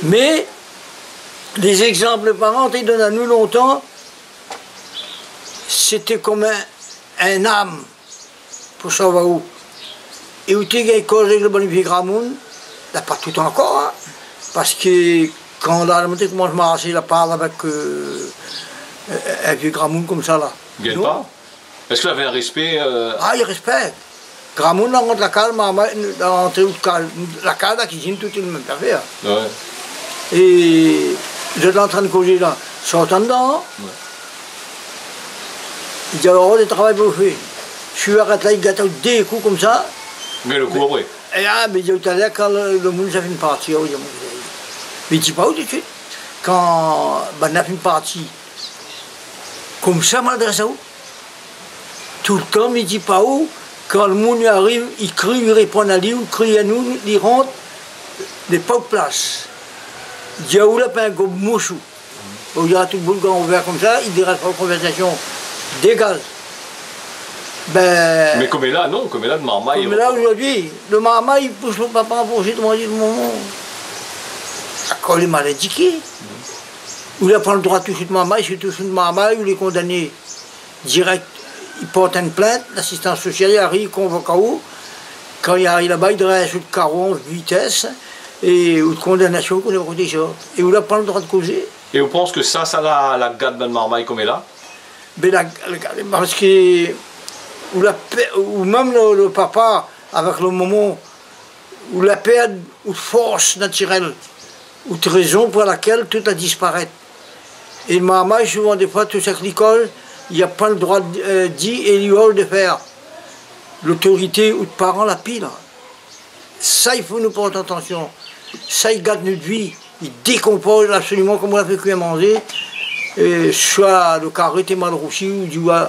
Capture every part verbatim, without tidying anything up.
Mé lé zégzanp paran té i donn anou lontan, sété konm in, in arm pou sov aou. É ou té gingn koz avèk lo bann vié gramoun, la pa tout ankor, in, parske kan la, la montri komans marshé, la parl avèk, euh, in vié gramoun konmsa la. Gingn pa. Èske lavé in réspé, euh ? Ah, i réspèk. Gramoun la rant la kaz, marmay la rant out kaz, la kaz, la kizine, tout lé mèm zafèr. Ouais. É zot lé antrin kozé la, sort andan, in. Ouais. I di alor, lé travay pou fé. Si ou arèt la, i gat aou dé kou konmsa. Mé lo kou apré. É ah, mé i di aou talèr, kan lo, lo moun sa fine parti, ah oui, mé i di pa ou tout suit. Kan bann la fine parti, konmsa, malgré sa, ou Toultan mi di pa ou, kan lo moun i ariv, i kri, i réponn ali, ou kri anou, li rant, lé pa out plas. Di aou la pa in gob moush ou. Ou gard tout boul gran ouvèr konmsa, i dérèt pa konvèrsasion. Dégaz. Bin. Mé koméla, non, koméla, lo marmay, koméla, zordi, lo marmay i pous lo papa pou osi domann lo momon. Akoz lé mal édiké. Ou la pa lo droi tout suit marmay, si tout suit marmay, ou lé kondané. Dirèk, i port in plint, lasistans sosial i ariv, i konvok aou. Kan i ariv laba, i drès out karo an vitès, é out kondamnasion, ou koné pa koté i sort. É ou la pa lo droi kozé. É ou pans ke sa, sa la, la gard bann marmay koméla ? Bin la, la, parske ou la pè-, ou mèm lo, lo papa avèk lo momon, ou la pèrd out fors natirèl, out rézon pou lakèl tout la disparèt. É marmay, souvan défoi, tout sak li koz, li la pa lo droi, euh, di é li oz fèr. Lotorité out paran la pi la. Sa, i fo nou port atansion. Sa i gat nout vi. I dékonpoz absoliman, konm ou la fé kui in manzé, euh, soi lo kari té mal rousi, ou di, ou a,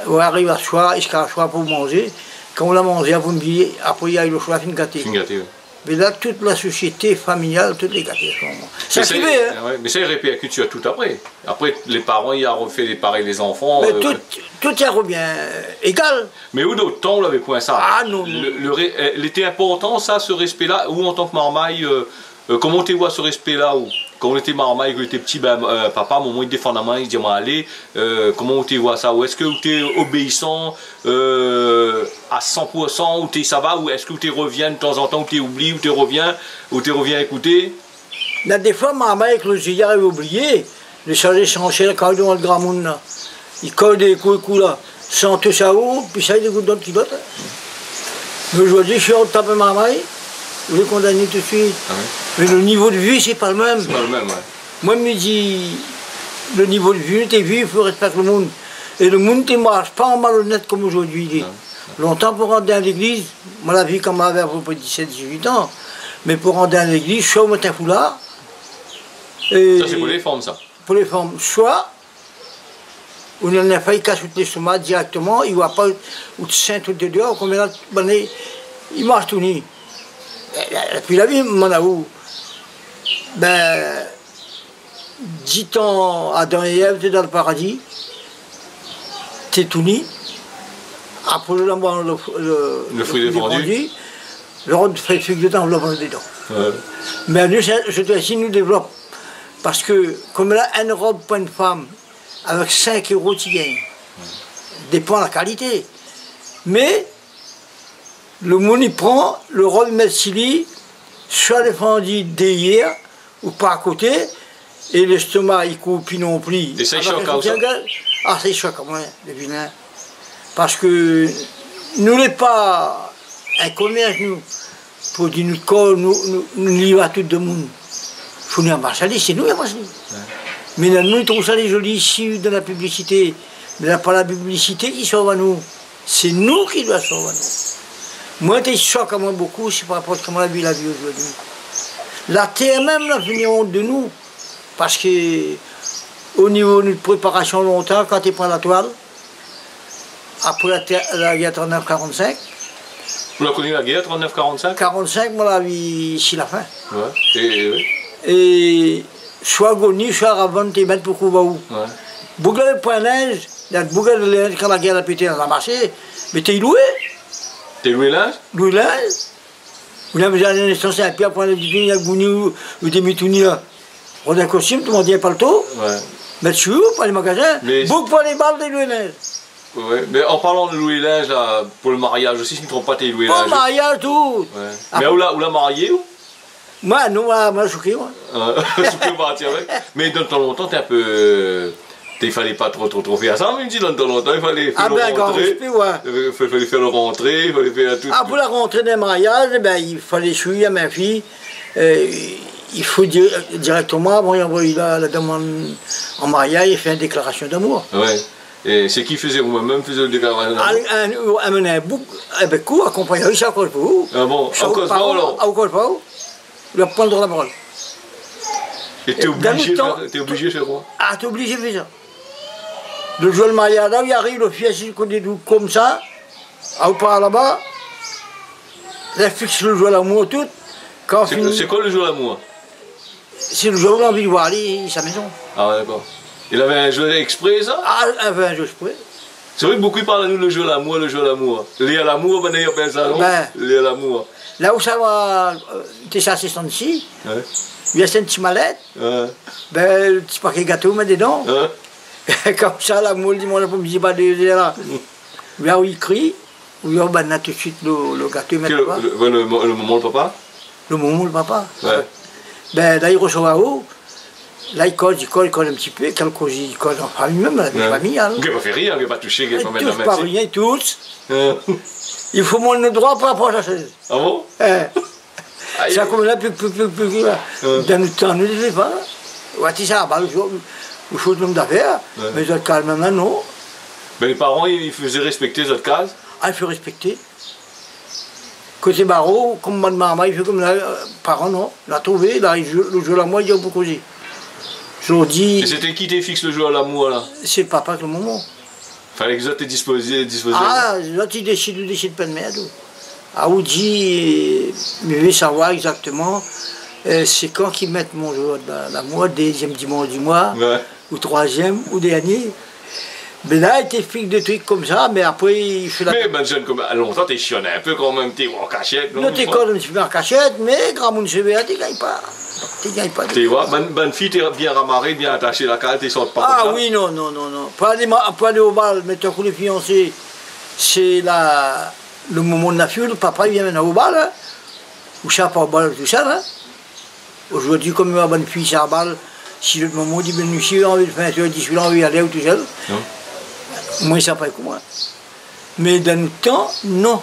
ou ariv aswar, ziska aswar pou manzé. Kan ou la manzé, apré, apré, i ariv lo swar, fine gaté. Fine gaté, oui. Mé la, tout la sosiété familial, tout lé gaté an se moman. Sa ki vé, in. Mé sa, ah ouais, mé sa i répèrkit sir tout apré. Apré, lé paran, i la rofé lé parèy lé zanfan, mé euh, tout, tout i rovien, euh, égal. Mé ou, dan out tan, ou lavé poin sa. Ah non, non. Lo, lo ré-, euh, lété inportan, sa, se réspé-la, ou an tan ke marmay, euh, euh, koman ou té voi se réspé-la, ou, kan ou lété marmay, ke ou lété pti, bin, euh, papa, momon, i défann la min, i di, amoin, alé, euh, koman ou té voi sa, ou èske ou té obéisan, euh, a san pou san, ou té sava, ou èske ou té rovien tanzantan, ou té oubli, ou té rovien, ou té rovien ékouté ? Na défoi, marmay èk lo zié i ariv oublié, lé shoz ésansièl, kan i domann gramoun la, i kol dé kou, kou la, san toush aou, pi sa i dégout dan out kilot, in. Mé zordi, si ou tap in marmay, ou lé kondané tout suit. Ah ouais. Mé lo nivo de vi, sé pa lo mèm. Sé pa lo mèm, ouais. Moin, mi di, lo nivo de vi, té viv, fo réspèk lo moun. É lo moun té marsh pa an malonèt konm zordi, li. Ouais. Lontan, pou rant dan légliz, moin la vi kan moin lavé apépré disèt, dizuit an, mé pou rant dan légliz, soi ou mèt in foular, é... Sa, sé pou lé fanm, sa. Pou lé fanm, soi ou néna in fèy i kas out lèstoma dirèkteman, i voi pa out sin, tout lé déor, konbien la, bann, i marsh touni. É, é, épi la vi, mon amour, bin, Ditan Adan é Èv té dan lo paradi, té touni. Apré, lo, lo, lo, lo frui défandu, lord fé fig dan lanvlop dedan. Ouais. Mé nou, sé, sé insi nou dévlop. Parske, konm la, in rob pou in fanm, avèk sink éro, ti gingn. Dépan la kalité. Mé, lo moun i pran, lo rob i mèt si li, soi défandu dèrièr, ou pa akoté, é lèstoma i koup pi non pli. É sa i shok aou, sa ? Ah, sa i shok amoin, lé vilin. Parske nou lé pa in komèrs, nou, pou di nout kor, nou, nou, nou liv a tout domoun. Fo nou anbas ali, sé nou anbas ali. Ouais. Mé la, nou trouv sa lé zoli isi dan la piblisité. Mé la pa la piblisité ki sov anou. Sé nou ki doi sov anou. Moin, té i shok amoin bokou, sé par rapor koman la vi, la vi zordi. La tèr mèm, la fini ont de nou. Parske, o nivo nout préparasion lontan, kan té pran la toil, apré la tèr, la gèr trant-nèf karant-sink. Ou la koni la gèr trant-nèf karant-sink ? Karant-sink, moin la vi si la fin. Ouais. É, é oui. É soi goni, soi ravann, té mèt pou kouv aou. Ouais. Boug lavé poin linz, la boug lavé linz, kan la gèr la pété, la marshé, mé té i loué. Té i loué linz ? Loué linz. Ou la bezoin d'in instan, sé in pié, apré, ou la di, vien, la gouni, ou, ou demi-touni, la. Rod in kostim, tout le monde i palto. Ouais. Mèt sou, pou alé magazin. Mé bouk pou alé bal, dé lwé linz. Ouais, mé an parlan de lwé linz, la, pou le mariaz osi, si mi tronp pa, té lwé linz. Pou le mariaz, tout. Ouais. Apré... Mé ou la, ou la marié, ou ? Moin, non, moin, moin, souké, moin. Euh, souké, ou parti avèk. Mé dan tan lontan, té in pé, euh, té, i falé pa tro, tro, tro fé sa, mé mi di, dan tan lontan, i falé fé le rantré. Ah ben, gran réspé, ouais. Euh, fa-, falé fé le rantré, i falé fé tout. Ah, pou la rantré dan mariaz, ében, i falé suiv, mé fi, euh, i fo di-, dirèkteman, avan, i anvoy la, la demann an mariaz, i fé in déklarasion d'amour. Ouais. É sé ki fezé, ou mèm fezé le déklarasion d'amour ? Ah, in, in, in bouk, avèk ou, akonpagn, oui, sa i koz pou ou. Ah bon ? Sa i koz pa ou, alor ? Sa i koz pa ou. Ou la pa le droi la parol. É té oblizé fé, té oblizé fé koi ? Ah, té oblizé fé sa. Le zour le mariaz, la, i ariv, le fié, si koné dou konmsa, ah, ou par laba, la fiks le zour lamour, tout. Kan fini... Sé, sé koi le zour lamour ? Sé le zour ou la anvi voir ali, sa mézon. Ah ouais, dakor. Li lavé in zour èksprè, sa ? Ah, lavé in zour èksprè. Sé vré, bonpé i parl anou le zour lamour, le zour lamour. Lèr lamour, banna i apèl sa, non ? Ben. Lèr lamour. La ou sava, euh, té sa, sé sansi. Ouais. I lès in ti malèt. Ouais. Ben, le ti paké gato, mèt dedan. Ouais. Konmsa, lamour, le dimansh apré-midi, pa dé zèr la. Mm. La ou i kri, ou i anvoy banna tout suit le, le gato, mèt laba. Le, le, le mo-, le momon, le papa ? Le momon, le papa. Ouais. Ben, la, i resevra ou. La, i koz, i koz, i koz in ti pé, kèl koz, i koz an famiy mèm, la, an famiy, hein. Ou gingn pa fé rien, ou gingn pa toushé, ou gingn pa mèt la min dési. I toush pa rien, i toush. Hein. I fo mont le droi par rapor a sa shèz. Ah bon ? Hein. Aïe. Sa konm la, pik, pik, pik, pik, la. Hein. Dan nout tan, nou té fé pa. Ou té sa, ba, le zour, le zour de l'homme d'affaires, ouais, mé zot kaz mèm la, non. Mé le paran, i, i fezé rèspèkté zot kaz ? Ah, i fo rèspèkté. Koté baro, konm bann marmay, i fé konm la, euh, paran, non. La trouvé, la, le zour, le zour lamour, i di, ou pé kozé. Zordi... É sété ki té fiks le zour lamour, la ? Sé le papa avèk le momon. Falé ke zot té dispozé, dispozé. Ah, zot i désid, ou désid pa de mèrd, ou. Ah, ou di, euh, mi vé savoir égzakteman, euh, sé kan ki mèt mon zour la, lamour, dézièm dimansh di moi, ouais, ou troizièm, ou dernié. Mé la, i té fiks de trik konmsa, mé apré, i fé la... Mé bann zèn konm lontan, té shionn in pé kan mèm, té an kashèt, non ? Nou té koz in ti pé an kashèt, mé gramoun sévèr, té gingn pa. Té gingn pa. Té, ouais, bann, bann fiy té bien ramaré, bien atashé la kaz, té sort pa konmsa. Ah oui, non, non, non, non. Pou alé ma-, pou alé o bal, mé tankou lé fiansé, sé la, le momon la fiy, le papa, i vien amenn o bal, hein. Ou sa pa o bal tousèl, hein. Zordi, konm bann fiy sa bal, si le momon i di, ben, nou, si ou la anvi fé in tour, di, si ou la anvi alé, ou tousèl. Non. Moin, sa pa koman. Mé dan nout tan, non.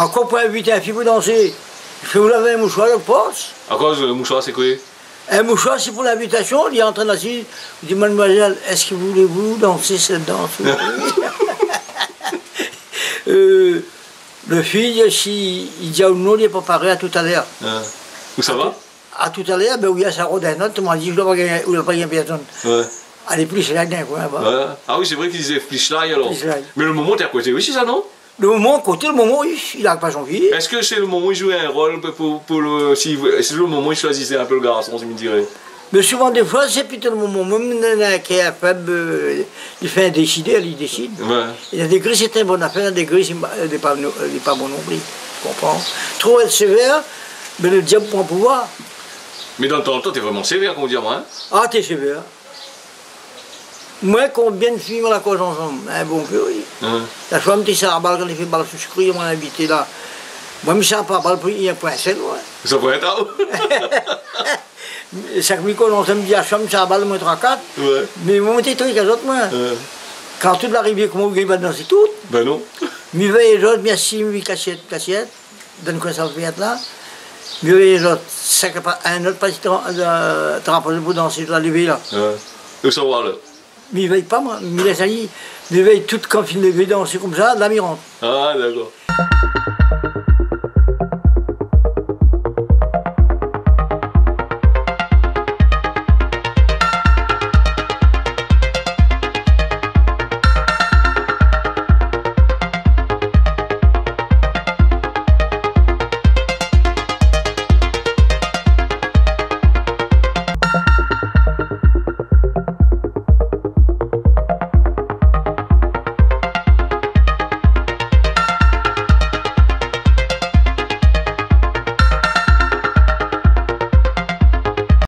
Ankor pou invit in fiy pou dansé, fo ou lavé in moushwar dan pos. Akoz, euh, moushwar, sé koi ? In moushwar, sé pou l'invitasion, li antrèn asiz, li di, « Mademoiselle, est-ce que voulez-vous danser cette danse ? » Euh, le fiy, si i di aou non, li lé pa paré, à tout à l'heure. Ah. Ou sava ? À tout à l'heure, ben, ou i sa rod in not, ou la pa gingn, ou la pa gingn pèrsone. Ouais. Alé plis lwin, dan in koin laba. Ouais. Ah oui, sé vré ke i di plis lwin, alor. Plis lwin. Mé le momon té a koté osi, sa, non ? Le momon, koté le momon, li, li la pa son fiy. Èske sé le momon i zoué in rol pou, pou, pou le, si, si le momon i shoizi in pé le garson, si mi diré. Mé souvan, défoi, sé plito le momon mèm, néna in kèr fèb, euh, li fé in désidèr, li désid. Ouais. É la dégré, sé in bon afèr, la dégré, sé ma-, lé pa no-, lé pa bon non pli. Ou konpran ? Tro èt sévèr, mé le diab pran pouvoir. Mé dan tan lontan, té vréman sévèr, konm ou di amoin, hein ? Ah, té sévèr. Moin, konbien de fiy moin la koz ansanm ? In bonpé, oui. Hein. La fanm té sa bal, kan li fé bal sou Shukri, moin la invité la. Moin, mi sa pa bal pou in poin sèl, ouais. Sa pou in ta. Sak mi koz ansanm, mi di, a fanm sa bal, moin troi kat. Ouais. Mé moin, té trik azot, moin. Ouais. Kan tout la rivièr, koman ou gingn pa dansé tout ? Ben non. Mi vèy azot, mi asiz, mi kashèt, kashèt. Dan koin sa fé la, mi vèy zot, sak pa, in not pa ti tran-, euh, tranpozé pou dansé la, lévé la. Ouais. Ou sa va la ? Mi vèy pa, moin, mi lès ali. Mi vèy tout kan fine lévé, dansé konmsa, la mi rant. Ah, dakor.